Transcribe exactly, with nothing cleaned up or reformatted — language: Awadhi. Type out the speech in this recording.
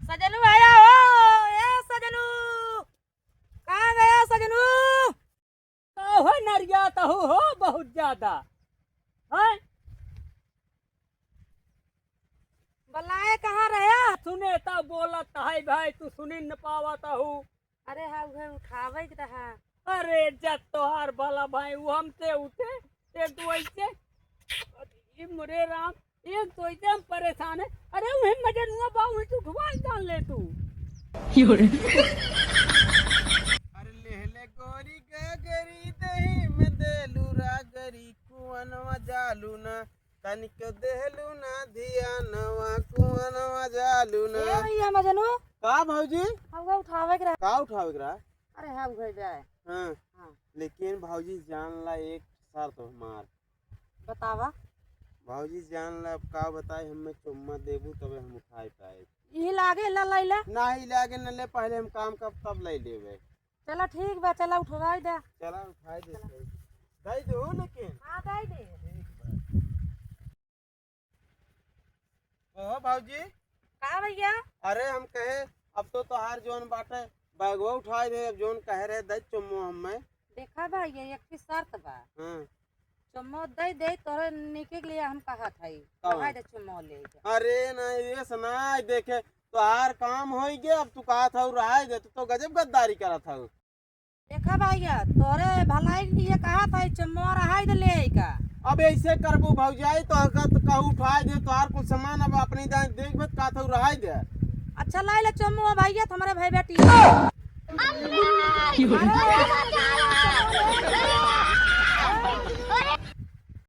सजनू आया हो, ए सजनू, कहाँ गया सजनू? का हो नरिया तहू हो बहुत ज्यादा, हैं? बलाए कहाँ रह्या? सुने त बोलत है भाई, तू सुनी न पावत हू। अरे हाँ, उहे उठावे के रहा। अरे जब तोहार भला भाई, वो हमसे उठे, एक तो ऐसे, अरे मोरे राम, एक तो ऐसे हम परेशान है। अरे वही मजनुआ बा, वही तू उठवा जान ले तू। अरे लेहले गोरी गगरी, दही में देलू रागरी, कुअनवा जालू ना, तनिक देहलू ना धियानवा, कुअनवा जालू ना। ए भैया मजनू। का भौजी? हमका उठावे के रहा। का उठावे के रहा? अरे हाँ, उहे बा। हाँ। हाँ। लेकिन भौजी जान ला एक शर्त हमार। बतावा। भौजी जान ला, अब का बताई, हमें चुम्मा देबू तबे हम उठाए पाए। यही लागे ला लैला। नाही लागे न ले, पहले हम काम करब तब ले लेबे। चला ठीक बा, चला उठवाई दे। चला उठाई दे। चला। दई दो लेकिन। हाँ, दई दे। ठीक बा। ओहो भौजी। का भैया? अरे हम कहे, अब तो तोहार जोन बाटे, बैगवा उठाई दे, अब जोन कहे रहे दई चुम्मो हमें। देखा भैया, एक ही शर्त बा। हाँ। चुम्मो दे दे, तोरे निके के लिए हम कहत हई। का? उठाई दे चुम्मो ले जा। अरे नहीं, ये सुनाई देखे, तोहार काम होई गे, अब तू कहत हऊ रहाई दे, तू तो गजब गद्दारी करत हऊ। देखा भैया, तोरे भलाई के लिए कहत हई, चुम्मो रहाई दे ले आई का। अब ऐसे करबू भौजाई, तो अगर तो कहू उठाई दे, तोहार कुल सामान अब अपनी दाई देख मत कहत हऊ रहाई दे। अच्छा लाई ले चुम्मो भैया, तुम्हारे भाई बेटी।